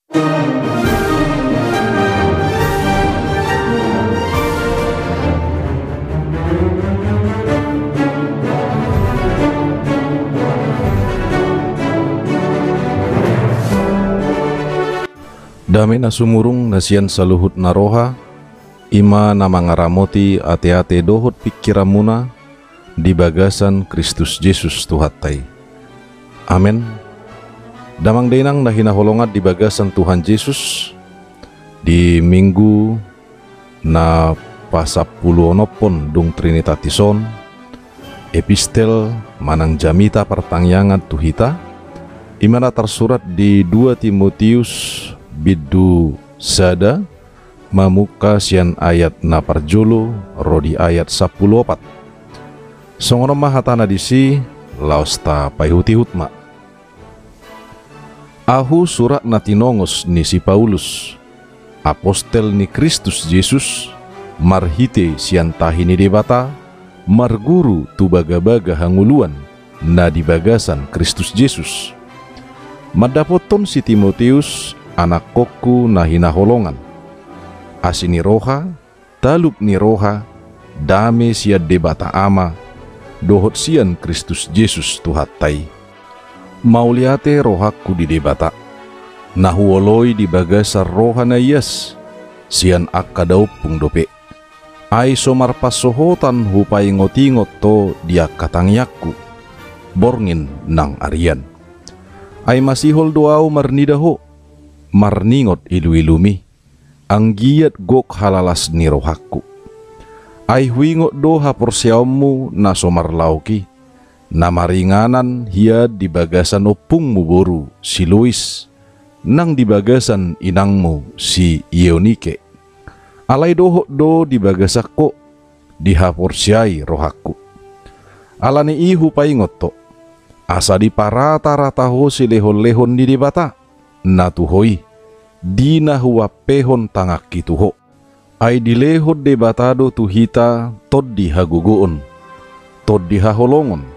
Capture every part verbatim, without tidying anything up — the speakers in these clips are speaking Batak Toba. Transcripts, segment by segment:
Dame na sumurung na sian saluhut na roha, i ma na mangaramoti ateate dohot pingkiranmuna di bagasan Kristus Jesus Tuhanta i. Amen. Damang dainang na hinaholongan di bagasan Tuhan Jesus, di Minggu na pasampuluonomhon dung Trinitatis on, epistel manang jamita partangiangan tu hita, i ma na tarsurat di dua Timoteus bindu sada, mamungka sian ayat na parjolo ro di ayat sampulu opat. Songon on ma hatana disi, laos tapaihut-ihut ma. Ahu surat na tinongos ni si Paulus, apostel ni Kristus Jesus, marhite sian tahi ni Debata, marguru tu bagabaga hangoluan na di bagasan Kristus Jesus. Mandapothon si Timoteus, anakkonku na hinaholongan. Asi ni roha, talup ni roha, dame sian Debata Ama, dohot sian Kristus Jesus Tuhanta i. Mauliate rohangku di Debata, na huoloi di bagasan roha na ias, sian angka daompung dope. Ai so marpansohotan hupaingot-ingot ho di angka tangiangku, borngin nang arian. Ai masihol do ahu marnida ho, marningot ilu-ilumi, anggiat gok halalas ni rohangku. Ai huingot do haporseaonmu na so marlaok i, na maringanan hian di bagasan ompungmu boru si Lois, nang di bagasan inangmu si Eunike. Alai dohot do di bagasan ho, dihaporseai rohangku. Ala ni i hupaingot ho, asa diparata-rata ho silehon-lehon ni Debata, na tu ho i, di na huampehon tanganki tu ho. Ai dilehon Debata do tu hita tondi hagogoon, tondi haholongon,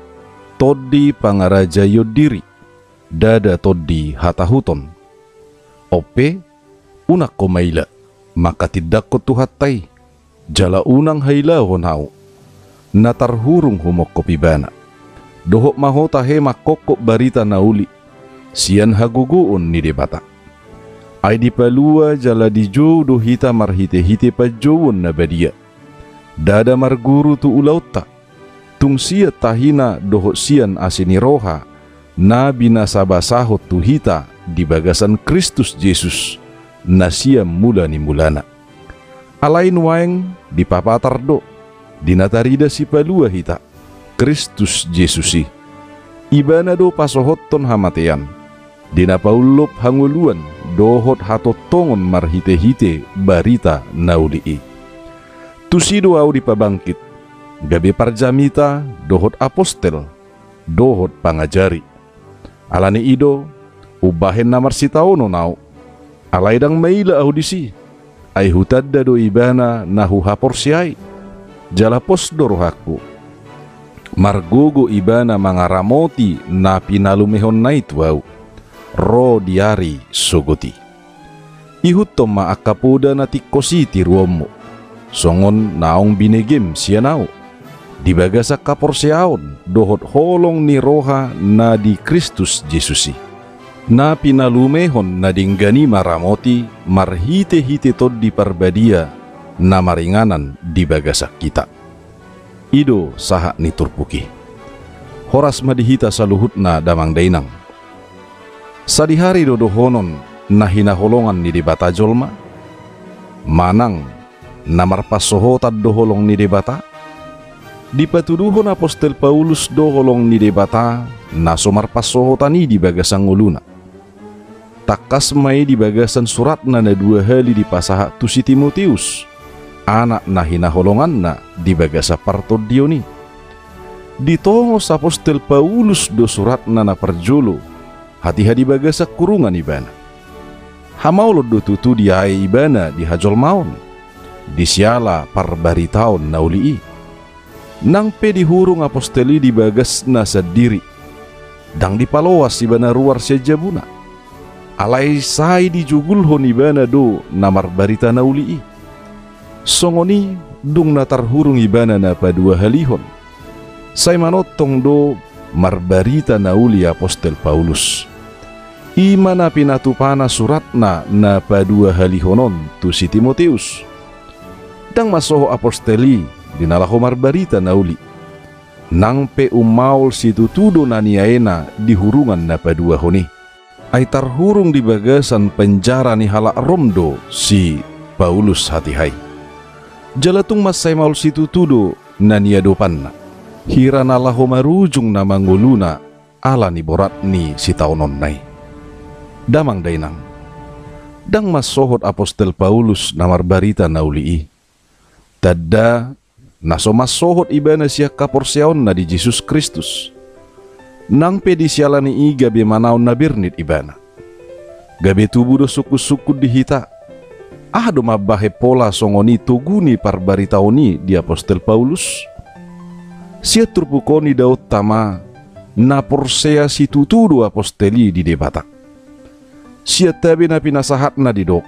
tondi pangarajaion diri, ndada tondi hatahuton. On pe, unang ho maila, mangkatindangkon Tuhanta i, jala unang hailahon ahu, na tarhurung humongkop Ibana. Dohot ma ho tahe mangkongkop barita na uli, sian hagogoon ni Debata. Ai dipalua jala dijou do hita marhite-hite panjouon na badia. Ndada marguru tu ulaonta, tung sian tahina dohot sian asi ni roha, na binasa-basahon tu hita di bagasan Kristus Jesus, na sian mula ni mulana. Alai nuaeng dipapatar do, di na tarida Sipalua hita, Kristus Jesus i. Ibana do pasohothon hamatean, di na paullop hangoluan dohot hatongtongon marhite-hite barita na uli i. Tusi do ahu dipabangkit, gabe parjamita dohot apostel, dohot pangajari. Ala ni i do, umbahen na marsitaonon ahu. Alai ndang maila ahu disi, ai hutanda do Ibana na huhaporseai, jala pos do rohangku. Margogo Ibana mangaramoti na pinalumehonna i tu ahu, ro di ari sogot i. Ihuthon ma angka poda na tingkos i tiruonmu, songon naung binegem sian ahu, di bagasan haporseaon dohot holong ni roha na di Kristus Jesus i. Na pinalumehon na denggan i maramoti marhite-hite Tondi Parbadia na maringanan di bagasan hita. I do sahat ni turpuk i. Horas ma di hita saluhutna damang dainang. Sadihari do dohonon na hinaholongan ni Debata jolma? Manang na marpansohotan do holong ni Debata? Dipatuduhon apostel Paulus do holong ni Debata na so marpansohotan i di bagasan ngoluna. Tangkas ma i di bagasan suratna na dua hali dipasahat tu si Timoteus, anak na hinaholonganna di bagasan partondion i. Ditongos apostel Paulus do suratna na parjolo, hatiha di bagasan kurungan ibana. Hamaolon do tutu diae ibana di hajolmaon, di siala parbaritaon na uli i. Nang pe dihurung apostel i di bagasna sandiri, ndang dipaloas ibana ruar sian jabuna. Alai sai dijugulhon ibana do na marbarita na uli i. Songon i, dung na tarhurung ibana na paduahalihon, sai manongtong do marbarita na uli apostel Paulus. I ma na pinatupana suratna na paduahalihon on tu si Timoteus. Ndang mansohot apostel i di na laho marbarita na uli. Nang pe ummaol situtu do na niaena di hurungan na paduahon i. Ai tarhurung di bagasan penjara ni halak Rom do si Paulus hatiha i. Jala tung mansai maol situtu do na niadopanna. Hira na laho marujung nama ngoluna ala ni borat ni sitaononna i. Damang dainang, ndang mansohot apostel Paulus na marbarita na uli i. Tanda na so mansohot ibana sian haporseaonna di Jesus Kristus. Nang pe di siala ni i gabe manaon na bernit ibana. Gabe tubu do sungkun-sungkun di hita. Aha do mambahen pola songon i togu ni parbaritaon i di apostel Paulus? Sian turpuk on idaonta ma na porsea situtu do apostel i di Debata. Sian tabe na pinasahatna didok,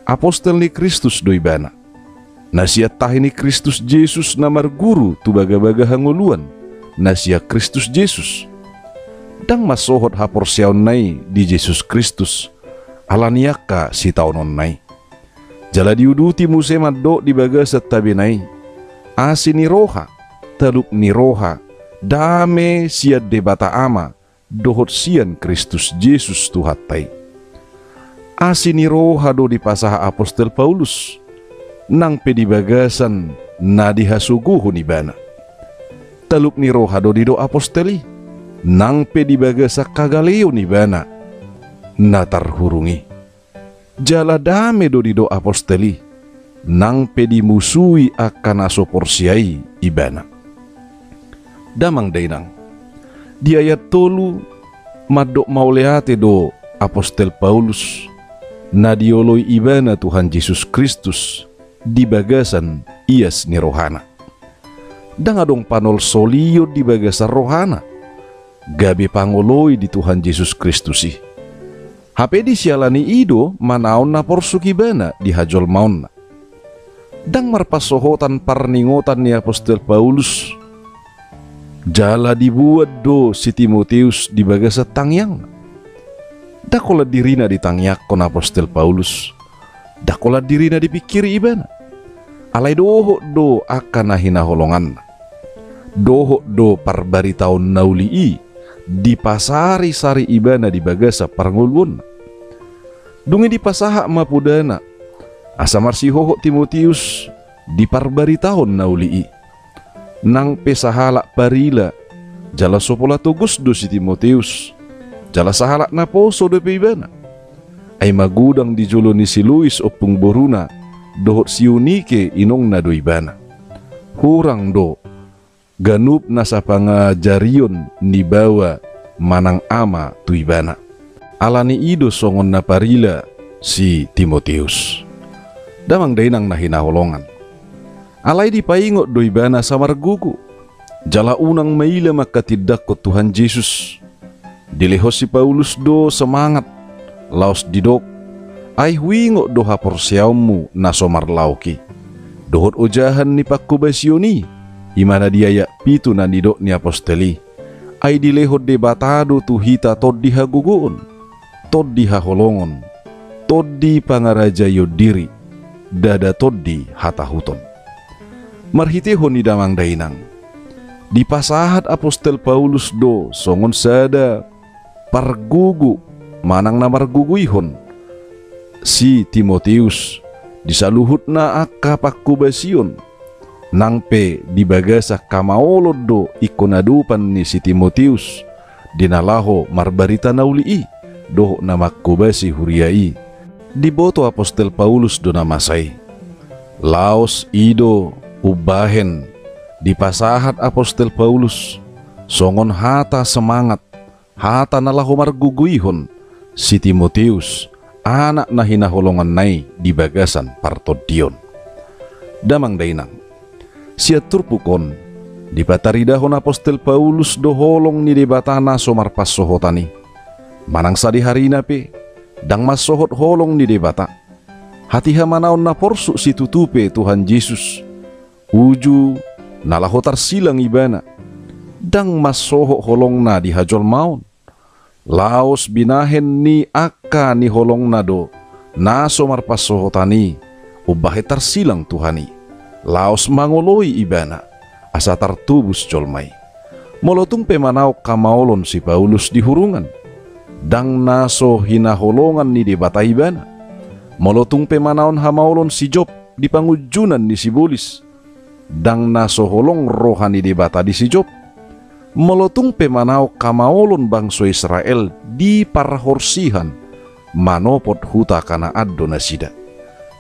apostel ni Kristus do ibana. Na sian tahi ni Kristus Jesus na marguru tu bagabaga hangoluan na sian Kristus Jesus. Ndang mansohot haporseaonna i di Jesus Kristus ala ni angka sitaononna i. Jala diuduti muse mandok di bagasan tabena i, asi ni roha, taluk ni roha, dame sian Debata Ama dohot sian Kristus Jesus Tuhanta i. Asi ni roha do dipasahat apostel Paulus, nang pe di bagasan na dihasogohon ibana. Taluk ni roha do didok apostel i, nang pe di bagasan hagaleon ibana na tarhurung i. Jala dame do didok apostel i, nang pe dimusui angka na so porsea i ibana. Damang dainang, di ayat tolu mandok mauliate do apostel Paulus na dioloi ibana Tuhan Jesus Kristus di bagasan ias ni rohana. Ndang adong panolsolion di bagasan rohana gabe pangoloi di Tuhan Jesus Kristus i. Hape di siala ni i do manaon na porsuk ibana di hajolmaonna. Ndang marpansohotan parningotan ni apostel Paulus jala dibuat do si Timoteus di bagasan tangiangna. Ndang holan dirina ditangiangkon apostel Paulus. Ndang holan dirina dipingkiri ibana. Alai dohot do angka na hinaholonganna. Dohot do parbaritaon na uli i dipasarisari ibana di bagasan parngoluonna. Dung i dipasahat ma podana asa marsihohot Timoteus di parbaritaon na uli i. Nang pe sahalak parila jala so pola togos do si Timoteus, jala sahalak naposo dope ibana. Ai magodang di jolo ni si Lois ompung boruna dohot si Eunike inongna do ibana. Hurang do ganup nasa pangajarion ni baoa manang ama tu ibana. Ala ni i do songon na parila si Timoteus. Damang dainang na hinaholongan, alai dipaingot do ibana asa margogo. Jala unang maila mangkatindangkon Tuhan Jesus. Dilehon si Paulus do semangat laos didok, ai huingot do haporseaonmu na so marlaok i dohot ojahan ni pangkobasion i. I ma na di ayat pitu na nidok ni apostel i, ai dilehon Debata do tu hita tondi hagogoon, tondi haholongon, tondi pangarajaion diri, ndada tondi hatahuton. Marhitehon i damang dainang, dipasahat apostel Paulus do songon sada pargogo manang na margogoihon si Timoteus di saluhutna angka pangkobasion. Nang pe di bagasan hamaolon do ingkon adopan ni si Timoteus di na laho marbarita na uli i dohot na mangkobasi huria i. Diboto apostel Paulus do na masa i. Laos i do umbahen dipasahat apostel Paulus songon hata semangat, hata na laho margogoihon si Timoteus, anak na hinaholonganna i di bagasan partondion. Damang dainang, sian turpuk on dipataridahon apostel Paulus do holong ni Debata na so marpansohotan i. Manang sadihari na pe, Ndang mansohot holong ni Debata. Hatiha manaon na porsuk situtu pe Tuhan Jesus, uju na laho tarsilang ibana. Ndang mansohot holongna di hajolmaon. Laos binahen ni angka ni holongna do na so marpansohotan i umbahen tarsilang Tuhan i, laos mangoloi ibana, asa tartobus jolma i. Molo tung pe manaon hamaolon si Paulus di hurungan, ndang na so hinaholongan ni Debata ibana. Molo tung pe manaon hamaolon si Job di pangunjunan ni sibolis, ndang na so holong roha ni Debata di si Job. Molo tung pe manaon hamaolon bangso Israel di parhorsihan, manopot huta Kanaan do nasida.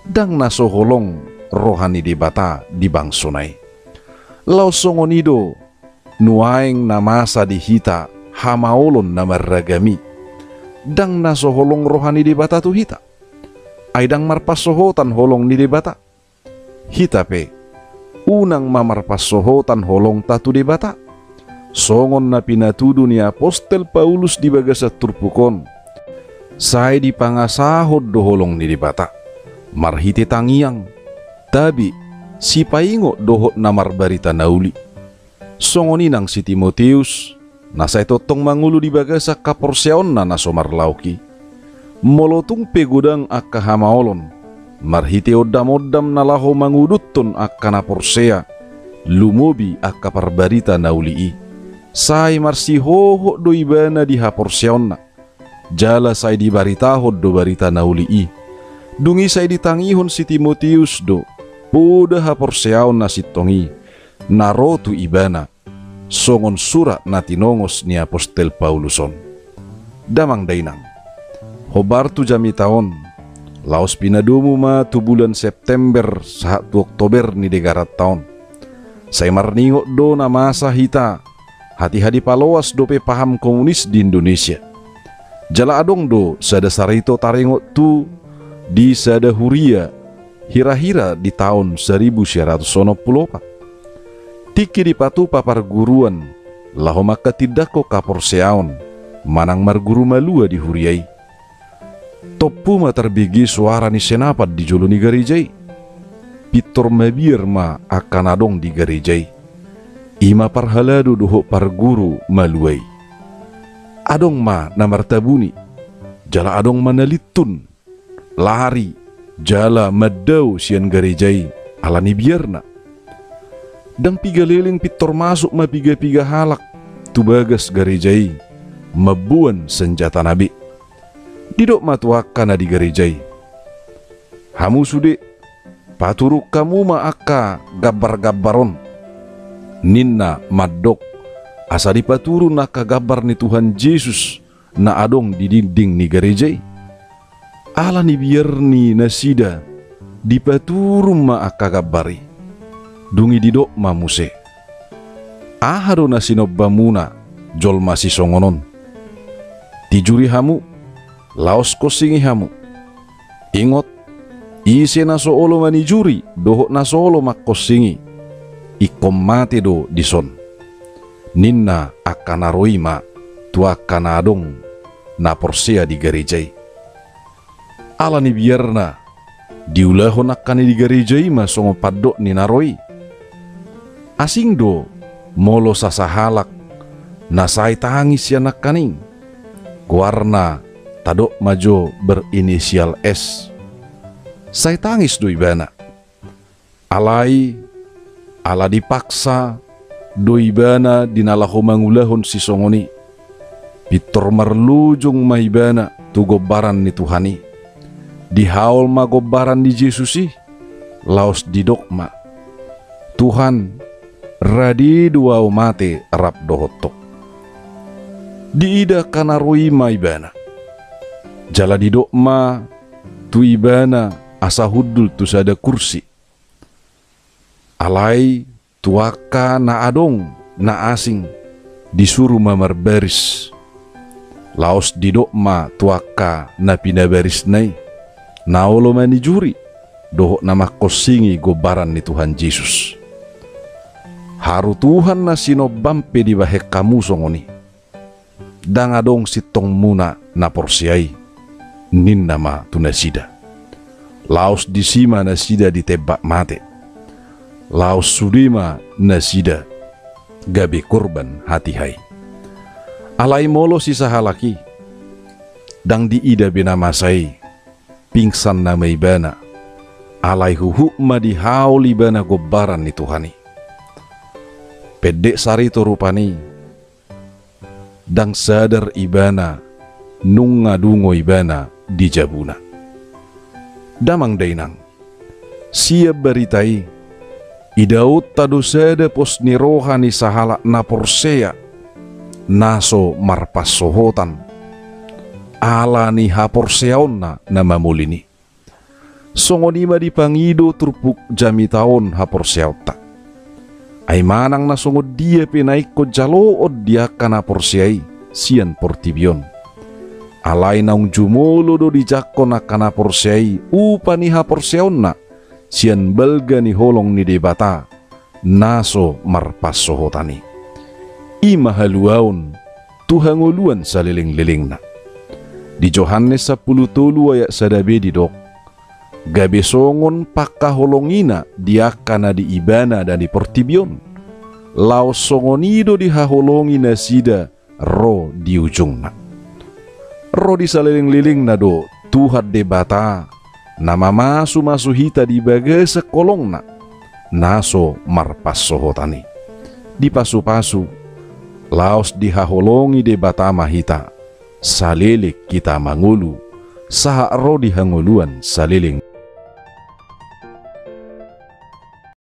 Ndang na so holong roha ni Debata di bangsona i. Laos songon i do nuaeng na masa di hita hamaolon na marragam i. Ndang na so holong roha ni Debata tu hita. Ai ndang marpansohotan holong ni Debata. Hita pe, unang ma marpansohotan holongta tu Debata. Songon na pinatudu ni apostel Paulus di bagasan turpuk on, sai dipangasahon do holong ni Debata marhite tangiang, tabi, sipaingot dohot na marbarita na uli. Songon i nang si Timoteus, na sai tongtong mangolu di bagasan haporseaonna na so marlaok i. Molo tung pe godang angka hamaolon marhite ondamondam na laho manguduthon angka na porsea, lumobi angka parbarita na uli i, sai marsihohot do ibana di haporseaonna, jala sai dibaritahon do barita na uli i. Dung i sai ditangihon si Timoteus do poda haporseaon na sintong i, na ro tu ibana, songon surat na tinongos ni apostel Paulus on. Damang dainang, hombar tu jamita on, laos pinadomu ma tu bulan September sahat tu Oktober ni degaranta on. Sai marningot do na masa hita, hatiha dipaloas dope paham komunis di Indonesia. Jala adong do sada sarito taringot tu di sada huria, hira-hira di taon saribu sia ratus onom pulu opat. Tingki dipatupa parguruan laho mangkatindangkon haporseaon manang marguru malua di huria i. Tompu ma tarbege soara ni senapan di jolo ni gareja i. Pintor mabiar ma angka na adong di gareja i. I ma parhalado dohot parguru malua i. Adong ma na martabuni, jala adong ma na lintun, lari, jala mandao sian gareja i ala ni biarna. Ndang piga leleng pintor masuk ma piga-piga halak tu bagas gareja i, mamboan sanjatana be. Didok ma tu angka na di gareja i, "Hamu sude, paturun hamu ma angka gambar-gambar on," ninna mandok, asa dipaturun angka gambar ni Tuhan Jesus na adong di dinding ni gareja i. Ala ni biar ni nasida, dipaturun ma angka gambar i. Dung i didok ma muse, "Aha do na sinombamuna jolma sisongon on? Tijuri hamu, laos konsingi hamu. Ingot, ise na so olo manijuri dohot na so olo mangkonsingi, ingkon mate do dison," ninna angka na ro i ma tu angka na adong na porsea di gareja i. Ala ni biarna, diulahon angka na di gareja i ma songon pandok ni na ro i. Asing do molo sasahalak na sai tangis sian angka na i. Goarna tadok ma jo berinisial S. Sai tangis do ibana. Alai, ala dipaksa do ibana di na laho mangulahon sisongon i, pintor marlojong ma ibana tu gombaran ni Tuhan i. Dihaol ma gombaran ni Jesus i, laos didok ma, "Tuhan, rade do ahu mate rap dohot Ho." Diida angka na ro i ma ibana. Jala didok ma tu ibana asa hundul tu sada kursi. Alai tu angka na adong na asing disuru ma marbaris. Laos didok ma tu angka na pinabarisna i, na olo manijuri dohot na mangkonsingi gombaran ni Tuhan Jesus, "Harutuhan na sinombam pe dibahen hamu songon i. Ndang adong sintongmuna na porsea i. ninna ma tu nasida. Laos disi ma nasida ditembak mate. Laos sude ma nasida gabe korban hatiha i. Alai molo sisahalak i, ndang diida be na masa i, pingsan nama ibana, alai huhut ma dihaol ibana gombaran ni Tuhan i. Pendek sarito rupani, ndang sadar ibana nunga dungo ibana di jabuna. Damang dainang, sian barita i, idaonta do sada pos ni roha ni sahalak na porsea, na so marpansohotan, ala ni haporseaonna na mamolin i. Songon i ma dipangido turpuk jamita on haporseaonta. Ai manang na songon dia pe na ingkon jaloon di angka na porsea i sian portibi on, alai naung jumolo do dijangkon angka na porsea i upa ni haporseaonna sian balga ni holong ni Debata na so marpansohotan i. I ma haluaon tu hangoluan salelenglelengna. Di Johannes sampulu tolu ayat sada be didok, gabe songon pangkaholongina di angka na di ibana na di portibi on, laos songon i do dihaholongi nasida ro di ujungna. Ro di salelenglelengna do Tuhan Debata na mamasumasu hita di bagasan holongna na so marpansohotan i. Dipasupasu laos dihaholongi Debata ma hita, saleleng hita mangolu, sahat ro di hangoluan saleleng